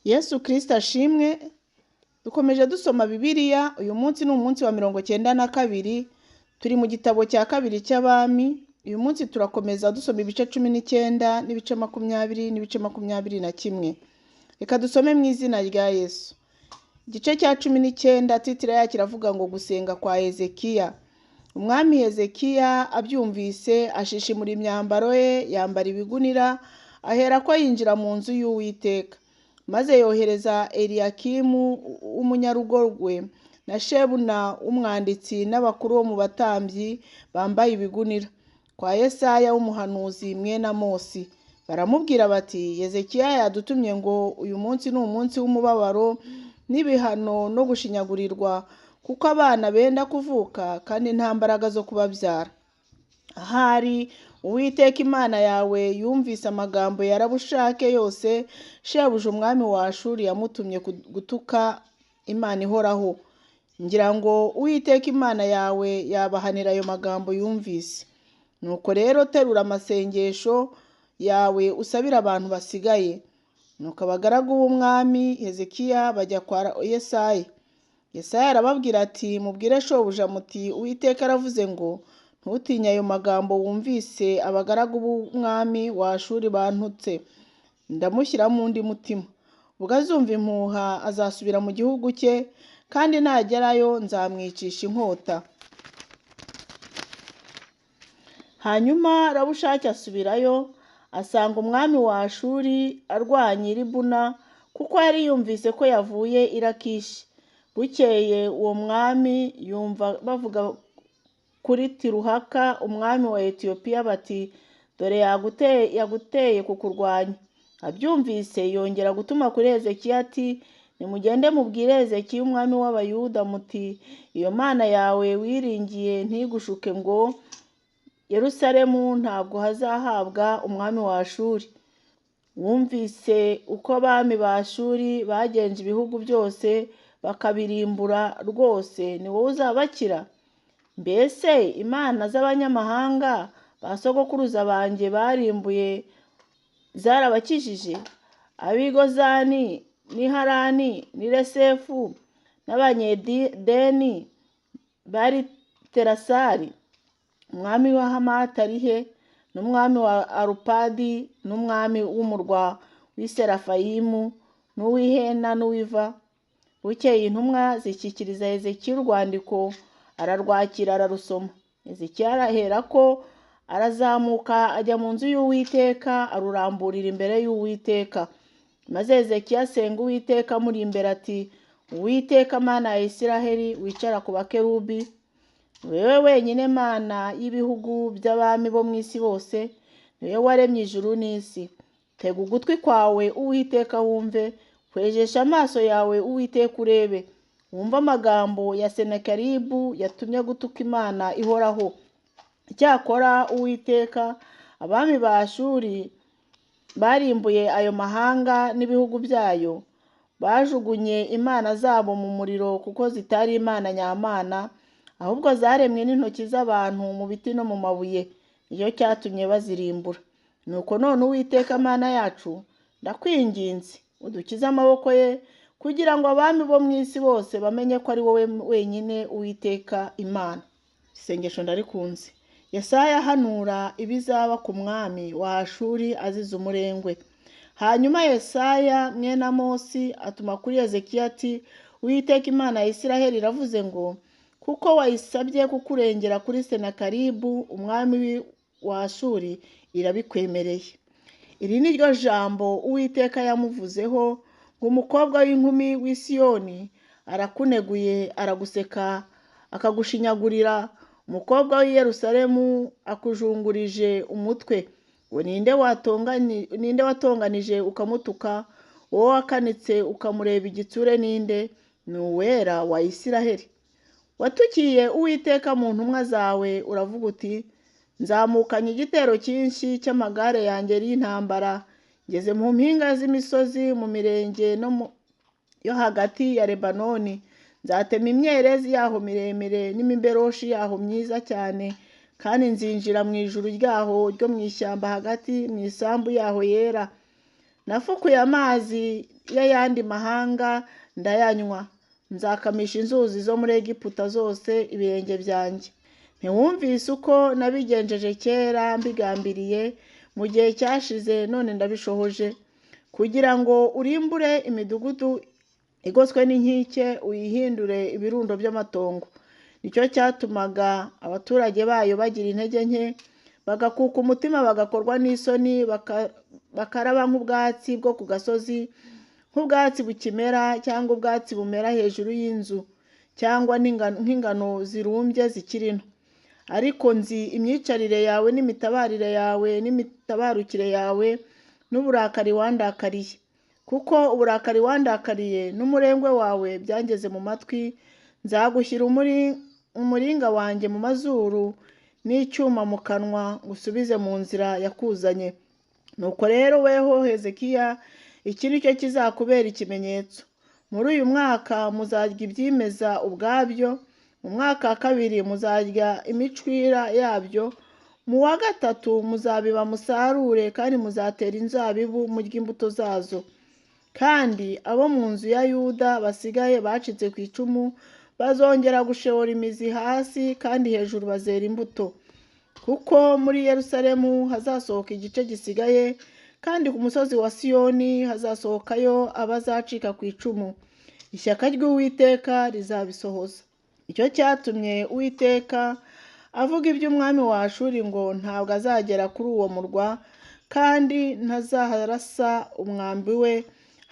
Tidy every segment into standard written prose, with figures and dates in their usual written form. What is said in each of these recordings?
Yesu Kristo ashimwe. Dukomeje dusoma Bibiliya. Uyu munsi ni umunsi wa 92. Turi mu gitabo cya kabiri cy'Abami. Uyu munsi turakomeza dusoma ibice 19 n'ibice 20 n'ibice 21. Reka dusome mu izina rya Yesu. Igice cya 19, titire yacyo iravuga ngo gusenga kwa Hezekiya. Umwami Hezekiya abyumvise ashishimura imyambaro ye, yambara ibigunira, aherako yinjira mu nzu y'Uwiteka. Maze yohereza Eliyakimu w'umunyarugo rwe na Shebuna w'umwanditsi n'abakuru bo mu batambyi bambaye ibigunira kwa Yesaya w'umuhanuzi mwene Amosi. Baramubwira bati: Hezekiya yadutumye ngo uyu munsi ni umunsi w'umubabaro n'ibihano no gushinyagurirwa, kuko abana benda kuvuka kandi nta mbaraga zo kubabyara. Ahari Uwiteka Imana yawe yumvise amagambo ya Rabushake yose shebuja umwami wa Ashuri yamutumye gutuka Imana ihoraho. Ngira ngo Uwiteka Imana yawe yabahanira ayo magambo yumvise. Nuko rero terura amasengesho yawe usabire abantu basigaye. Nuko abagaragu b'umwami Hezekiya bajya kwa Yesaya. Yesaya arababwira ati: mubwire shobuja muti Uwiteka aravuze ngo ntutinye ayo magambo wumvise abagaragu b'umwami wa Ashuri bantutse, ndamushyiramo undi mutima. Ubwo azumva impuha azasubira mu gihugu cye, kandi nagerayo nzamwicisha inkota. Hanyuma Rabushake asubirayo, asanga umwami wa Ashuri arwanya i Libuna, kuko yari yumvise ko yavuye i Lakishi. Bukeye uwo mwami yumva bavuga kuri Tiruhaka umwami wa Etiyopiya bati: dore yaguteye kukurwanya. Abyumvise yongera gutuma kuri Hezekiya ati: nimugende mubwire Hezekiya umwami w'Abayuda muti iyo Mana yawe wiringiye ntigushuke ngo Yerusalemu ntabwo hazahabwa umwami wa Ashuri. Wumvise uko abami ba Ashuri bagenje ibihugu byose bakabirimbura rwose, ni wowe uzabakira? Mbese imana z'abanyamahanga ba sogokuruza banjye barimbuye zarabakijije? Ab'i Gozani n'i Harani n'i Resefu n'Abanyedeni bari Terasari? Umwami wa Hamati ari he? N'umwami wa Arupadi n'umwami w'umurwa w'i Serafayimu n'uw'Ihena n'uw'Iva? Bukeye intumwa zishyikiriza Hezekiya urwandiko, ararwakira ararusoma. Hezekiya araherako arazamuka ajya mu nzu y'Uwiteka, aruramburira imbere y'Uwiteka. Maze Hezekiya asenga Uwiteka amuri imbere ati: Uwiteka Mana ya Isiraheli wicara ku bakerubi, wewe wenyine Mana y'ibihugu by'abami bo mu isi bose, niwe waremye ijuru n'isi. Tega ugutwi kwawe Uwiteka wumve, kwejesha amaso yawe Uwiteka urebe, wumve amagambo ya Senakeribu yatumye gutuka Imana ihoraho. Icyakora Uwiteka, abami ba Ashuri barimbuye ayo mahanga n'ibihugu byayo, bajugunye imana zabo mu muriro kuko zitari imana nyamana, ahubwo zaremwe n'intoki z'abantu mu biti no mu mabuye, nicyo cyatumye bazirimbura. Nuko none Uwiteka Mana yacu, ndakwinginze udukize amaboko ye, kugira ngo abami bo mu isi bose bamenye ko ari wowe wenyine Uwiteka Imana. Isengesho ndarikunze. Yesaya ahanura ibizaba ku mwami wa Ashuri azize umurengwe. Hanyuma Yesaya mwene Amosi atuma kuri Hezekiya ati: Uwiteka Imana ya Isiraheli iravuze ngo kuko wayisabye kukurengera kuri Senakeribu umwami wa Ashuri, irabikwemereye. Iri ni ryo jambo Uwiteka yamuvuzeho ngo umukobwa w'inkumi w'i Siyoni arakuneguye, araguseka, akagushinyagurira. Umukobwa w'i Yerusalemu akujungurije umutwe. Ngo ninde watonganije ukamutuka? Wowe wakanitse ukamureba igitsure ninde? Ni Uwera wa Isiraheli. Watukiye Uwiteka mu ntumwa zawe uravuga uti: nzamukanye igitero cyinshi cy'amagare yanjye y'intambara, ngeze mu mpinga z'imisozi, mu mirenge no yo hagati ya Lebanoni. Nzatema imyerezi yaho miremire n'imiberoshi yaho myiza cyane, kandi nzinjira mu ijuru ryaho ryo mu ishyamba hagati mu isambu yaho yera. Nafukuye amazi y'ayandi mahanga ndayanywa. Nzakamisha inzuzi zo muri Egiputa zose ibirenge byanjye. Ntiwumvise uko nabigenjeje kera mbigambiriye mu gihe cyashize, none ndabishohoje, kugira ngo urimbure imidugudu igoswe n'inkike, uyihindure ibirundo by'amatongo. Nicyo cyatumaga abaturage bayo bagira intege nke, bagakuka umutima, bagakorwa n'isoni, bakaraba nk'ubwatsi bwo ku gasozi, nk'ubwatsi bukimera cyangwa ubwatsi bumera hejuru y'inzu, cyangwa nk'ingano zirumbye zikiri nto. Ariko nzi imyicarire yawe n'imitabarire yawe n'imitabarukire yawe n'uburakari wandakariye, kuko uburakari wandakariye n'umurengwe wawe byangeze mu matwi. Nzagushyira umuringa wanjye mu mazuru n'icyuma mu kanwa, ngusubize mu nzira yakuzanye. Nuko rero weho Hezekiya, iki ni cyo kizakubera ikimenyetso: muri uyu mwaka muzarya ibyimeza ubwabyo, mu mwaka wa kabiri muzarya imicwira yabyo, mu wa gatatu muzabiba musarure, kandi muzatera inzabibu murye imbuto zazo. Kandi abo mu nzu ya Yuda basigaye bacitse ku icumu bazongera gushora imizi hasi, kandi hejuru bazera imbuto. Kuko muri Yerusalemu hazasohoka igice gisigaye, kandi ku musozi wa Siyoni hazasohokayo abazacika ku icumu. Ishyaka ry'Uwiteka rizabisohoza. Icyo cyatumye Uwiteka avuga iby'umwami wa Ashuri ngo ntabwo azagera kuri uwo murwa, kandi ntazaharasa umwambi we,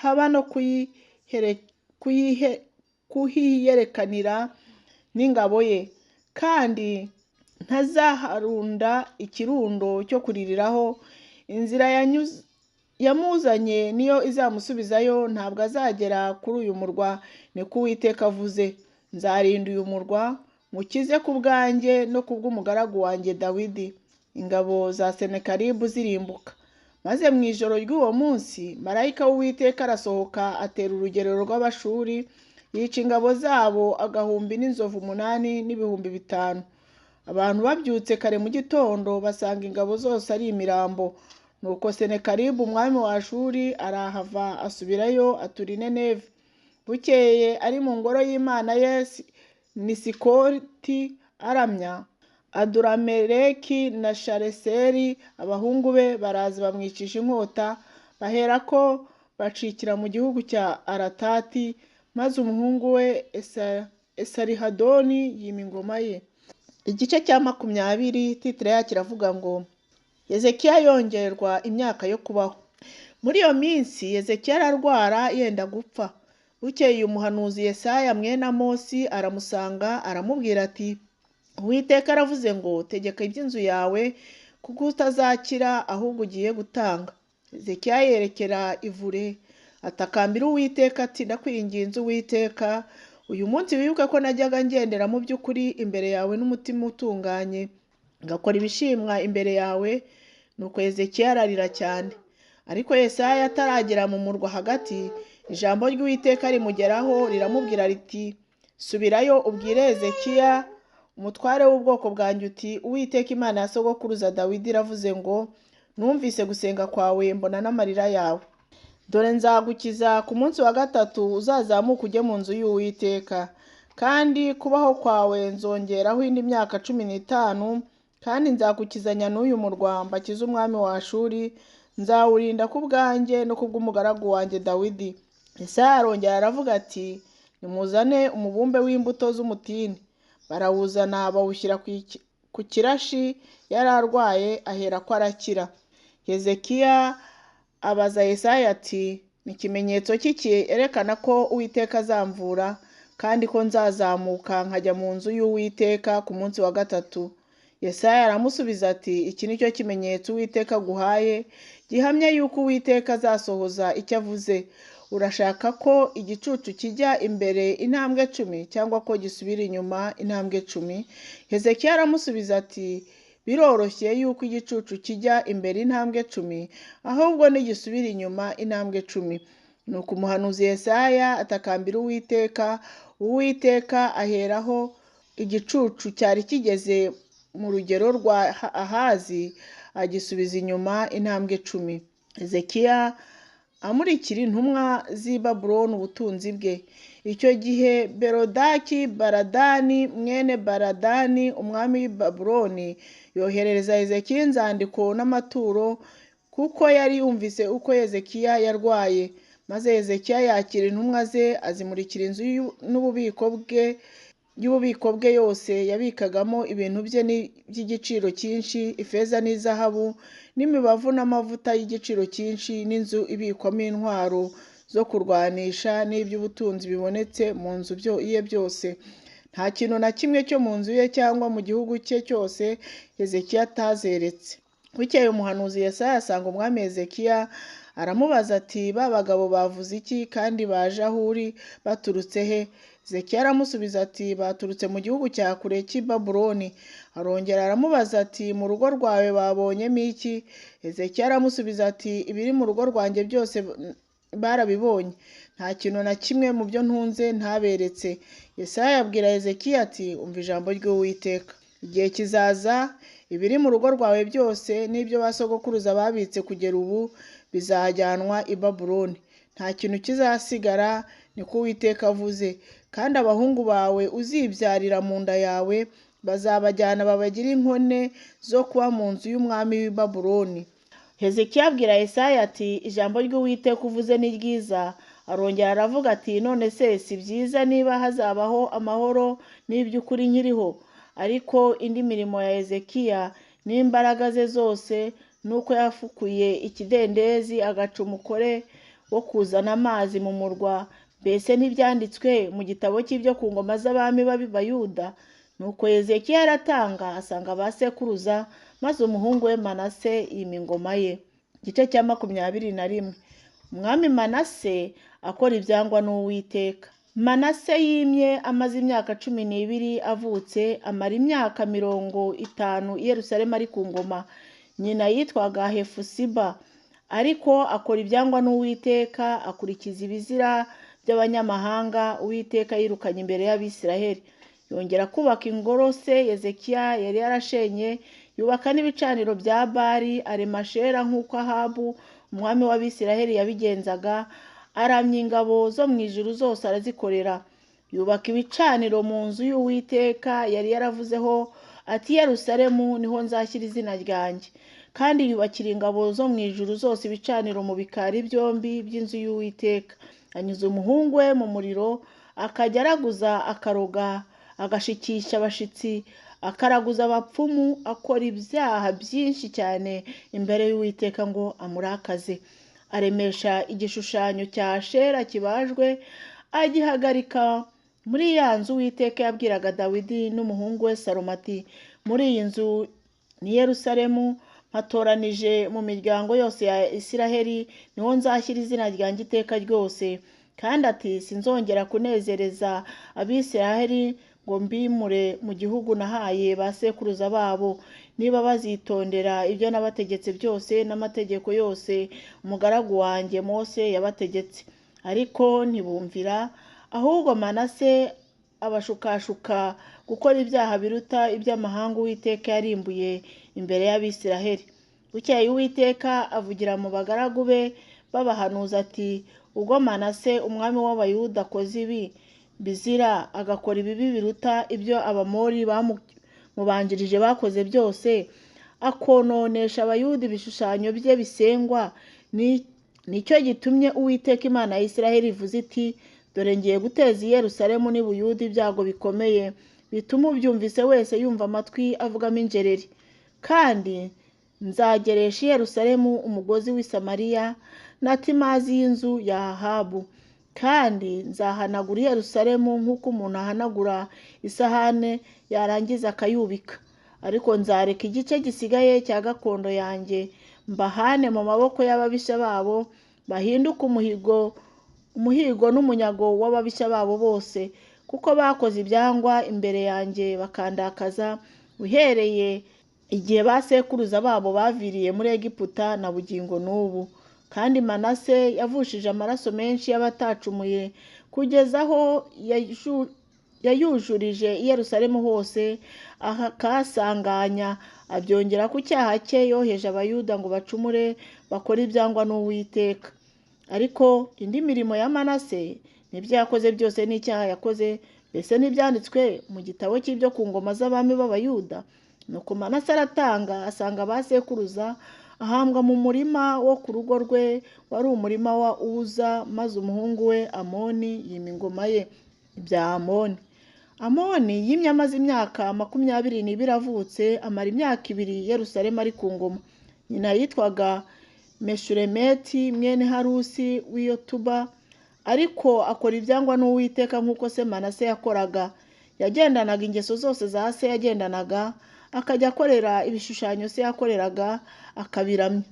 haba no kuhiyerekanira n'ingabo ye, kandi ntazaharunda ikirundo cyo kuririraho. Inzira yamuzanye niyo izamusubizayo, ntabwo azagera kuri uyu murwa, niko Uwiteka avuze. Nzarinda uyu murwa, mukize ku bwanjye no ku bw'umugaragu wanjye Dawidi. Ingabo za Senakeribu zirimbuka. Maze mu ijoro ry'uwo munsi marayika w'Uwiteka arasohoka atera urugerero rw'Abashuri, yica ingabo zabo agahumbi n'inzovu 8 n'ibihumbi 5. Abantu babyutse kare mu gitondo basanga ingabo zose ari imirambo. Nuko Senakeribu umwami wa Ashuri arahava asubirayo atura i Nineve. Bukeye ari mu ngoro y'Imana ye Nisikoti aramya, Adurameleki na Shareseri abahungu be baraza bamwicisha inkota, baherako bacikira mu gihugu cya Aratati, maze umuhungu we Esarihadoni yima ingoma ye. Igice cya 20 titire yacyo iravuga ngo Hezekiya yongerwa imyaka yo kubaho. Muri iyo minsi Hezekiya ararwara yenda gupfa. Bukeye umuhanuzi Yesaya mwene Amosi aramusanga aramubwira ati: Uwiteka aravuze ngo tegeka iby'inzu yawe, kuko utazakira ahubwo ugiye gutanga. Hezekiya yerekera ivure atakambira Uwiteka ati: Ndakwinginze Uwiteka, uyu munsi wibuke ko najyaga ngendera mu by'ukuri imbere yawe n'umutima utunganye, ngakora ibishimwa imbere yawe. Nuko Hezekiya ararira cyane. Ariko Yesaya ataragera mu murwa hagati, ijambo ry'Uwiteka rimugeraho riramubwira riti: Subirayo ubwire Hezekiya umutware w'ubwoko bwanjye uti: Uwiteka Imana ya sogokuruza Dawidi iravuze ngo numvise gusenga kwawe, mbona n'amarira yawe. Dore nzagukiza ku munsi wa gatatu, uzazamuka ujye mu nzu y'Uwiteka. Kandi kubaho kwawe nzongeraho indi myaka 15, kandi nzagukizanya n'uyu murwa mbakize umwami wa Ashuri, nzawurinda ku bwanjye no ku bw'umugaragu wanjye Dawidi. Yesaya arongera aravuga ati: Nimuzane umubumbe w'imbuto z'umutini. Barawuzana bawushyira ku kirashi yari arwaye, aherako arakira. Hezekiya abaza Yesaya ati: Ni ikimenyetso ki cyerekana ko Uwiteka azamvura, kandi ko nzazamuka nkajya mu nzu y'Uwiteka ku munsi wa gatatu? Yesaya aramusubiza ati: Iki ni cyo kimenyetso Uwiteka aguhaye gihamya yuko Uwiteka azasohoza icyo avuze. Urashaka ko igicucu kijya imbere intambwe 10, cyangwa ko gisubira inyuma intambwe 10? Hezekiya aramusubiza ati: Biroroshye yuko igicucu kijya imbere intambwe 10, ahubwo ntigisubira inyuma intambwe 10. Nuko umuhanuzi Yesaya atakambira Uwiteka, Uwiteka aheraho igicucu cyari kigeze mu rugero rwa Ahazi, agisubiza inyuma intambwe 10. Hezekiya amurikira intumwa z'i Babuloni ubutunzi bwe. Icyo gihe Berodaki Baradani mwene Baradani umwami w'i Babuloni yoherereza Hezekiya inzandiko n'amaturo, kuko yari yumvise uko Hezekiya yarwaye. Maze Hezekiya yakira intumwa ze azimurikira inzu n'ububiko bwe y'ububiko bwe yose yabikagamo ibintu bye by'igiciro cyinshi, ifeza n'izahabu, n'imibavu n'amavuta y'igiciro cyinshi, n'inzu ibikwamo intwaro zo kurwanisha n'iby'ubutunzi bibonetse mu nzu ye byose. Nta kintu na kimwe cyo mu nzu ye cyangwa mu gihugu cye cyose Hezekiya atazeretse. Bukeye umuhanuzi Yesaya asanga umwami Hezekiya aramubaza ati: "Ba bagabo bavuze iki kandi baje aho uri baturutse he?" Hezekiya aramusubiza ati: "Baturutse mu gihugu cya kure cy'i Babuloni." Arongera aramubaza ati: "Mu rugo rwawe babonyemo iki?" Hezekiya aramusubiza ati: "Ibiri mu rugo rwanjye byose barabibonye, nta kintu na kimwe mu byo ntunze ntaberetse." Yesaya abwira Hezekiya ati: "Umva ijambo ry'Uwiteka. Igihe kizaza ibiri mu rugo rwawe byose n'ibyo ba sogokuruza babitse kugera ubu bizajyanwa i Babuloni. Nta kintu kizasigara, niko Uwiteka avuze. Kandi abahungu bawe uzibyarira mu nda yawe bazabajyana babagire inkone zo kuba mu nzu y'umwami w'i Babuloni." Hezekiya abwira Yesaya ati: "Ijambo ry'Uwiteka uvuze ni ryiza." Arongera aravuga ati: "None se si byiza niba hazabaho amahoro n'iby'ukuri nkiriho?" Ariko indi mirimo ya Hezekiya n'imbaraga ze zose n'uko yafukuye ikidendezi agaca umukore wo kuzana amazi mu murwa, mbese ntibyanditswe mu gitabo cy'ibyo ku ngoma z'abami b'Abayuda? Nuko Hezekiya aratanga asanga ba sekuruza, maze umuhungu we Manase yima ingoma ye. Igice cya 21. Umwami Manase akora ibyangwa n'Uwiteka. Manase yimye amaze imyaka 12 avutse, amara imyaka 50 i Yerusalemu ari ku ngoma. Nyina yitwaga Hefusiba. Ariko akora ibyangwa n'Uwiteka, akurikiza ibizira by'abanyamahanga Uwiteka yirukanye imbere y'Abisiraheli. Yongera kubaka ingoro se Hezekiya yari yarashenye, yubaka n'ibicaniro bya Bali, arema Ashera nk'uko Ahabu umwami w'Abisiraheli yabigenzaga, aramya ingabo zo mu ijuru zose arazikorera. Yubaka ibicaniro mu nzu y'Uwiteka yari yaravuzeho ati: "Yerusalemu niho nzashyira izina ryanjye." Kandi yubakira ingabo zo mu ijuru zose ibicaniro mu bikari byombi by'inzu y'Uwiteka. Anyuza umuhungu we mu muriro, akajya araguza akaroga, agashikisha abashitsi, akaraguza abapfumu, akora ibyaha byinshi cyane imbere y'Uwiteka ngo amurakaze. Aremesha igishushanyo cya Ashera kibajwe, agihagarika muri ya nzu Uwiteka yabwiraga Dawidi n'umuhungu we Salomo ati: "Muri iyi nzu ni Yerusalemu mpatoranije mu miryango yose ya Isiraheli, niho nzashyira izina ryanjye iteka ryose." Kandi ati: "Sinzongera kunezereza Abisiraheli ngo mbimure mu gihugu nahaye ba sekuruza babo, niba bazitondera ibyo nabategetse byose n'amategeko yose umugaragu wanjye Mose yabategetse." Ariko ntibumvira, ahubwo Manase abashukashuka gukora ibyaha biruta iby'amahanga Uwiteka yarimbuye imbere y'Abisiraheli. Bukeye Uwiteka avugira mu bagaragu be b'abahanuzi ati: "Ubwo Manase umwami w'Abayuda akoze ibi bizira, agakora ibibi biruta ibyo Abamori bamubanjirije bakoze byose, akononesha Abayuda ibishushanyo bye bisengwa, nicyo gitumye Uwiteka Imana ya Isiraheli ivuze iti: Dore ngiye guteza i Yerusalemu n'i Buyuda ibyago bikomeye, bituma ubyumvise wese yumva amatwi avugamo injereri. Kandi nzageresha i Yerusalemu umugozi w'i Samariya na timazi y'inzu ya Ahabu. Kandi nzahanagura i Yerusalemu nk'uko umuntu ahanagura isahane yarangiza akayubika. Ariko nzareka igice gisigaye cya gakondo yanjye, mbahane mu maboko y'ababisha babo, bahinduke umuhigo n'umunyago w'ababisha babo bose, kuko bakoze ibyangwa imbere yanjye bakandakaza, uhereye igihe ba sekuruza babo baviriye muri Egiputa na bugingo n'ubu." Kandi Manase yavushije amaraso menshi y'abatacumuye, kugeza aho yayujurije i Yerusalemu hose akahasanganya, abyongera ku cyaha cye yoheje Abayuda ngo bacumure bakore ibyangwa n'Uwiteka. Ariko indi mirimo ya Manase n'ibyo yakoze byose n'icyaha yakoze, mbese ntibyanditswe mu gitabo cy'ibyo ku ngoma z'abami b'Abayuda? Nuko Manase aratanga asanga ba sekuruza, ahambwa mu murima wo ku rugo rwe wari umurima wa Uza, maze umuhungu we Amoni yima ingoma ye. Ibya Amoni. Amoni yimye amaze imyaka 22 avutse, amara imyaka 2 i Yerusalemu ari ku ngoma. Nyina yitwaga Meshuremeti mwene Harusi w'i Yotuba, ariko akora ibyangwa n'Uwiteka nk'uko se Manase yakoraga. Yagendanaga ingeso zose za se yagendanaga, akajya akorera ibishushanyo se yakoreraga akabiramya.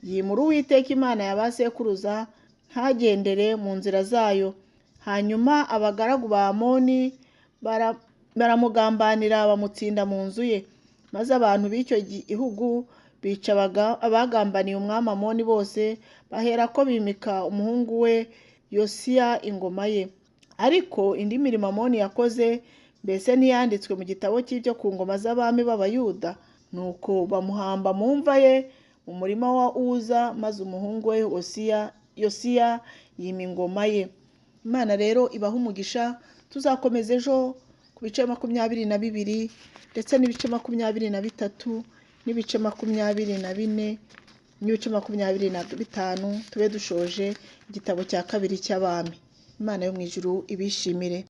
Yimura Uwiteka Imana ya ba sekuruza, ntagendere mu nzira zayo. Hanyuma abagaragu ba Amoni baramugambanira bamutsinda mu nzu ye. Maze abantu b'icyo gihugu bica abagambaniye umwami Amoni bose, baherako bimika umuhungu we Yosiya ingoma ye. Ariko indi mirimo Amoni yakoze, mbese ntiyanditswe mu gitabo cy'ibyo ku ngoma z'abami b'Abayuda? Nuko bamuhamba mu mva ye mu murima wa Uza, maze umuhungu we Yosiya yima ingoma ye. Imana rero ibahe umugisha. Tuzakomeza ejo ku bice 22 ndetse n'ibice 23 n'ibice 24 n'ibice 25, tube dushoje igitabo cya kabiri cy'abami. Imana yo mu ijuru ibishimire.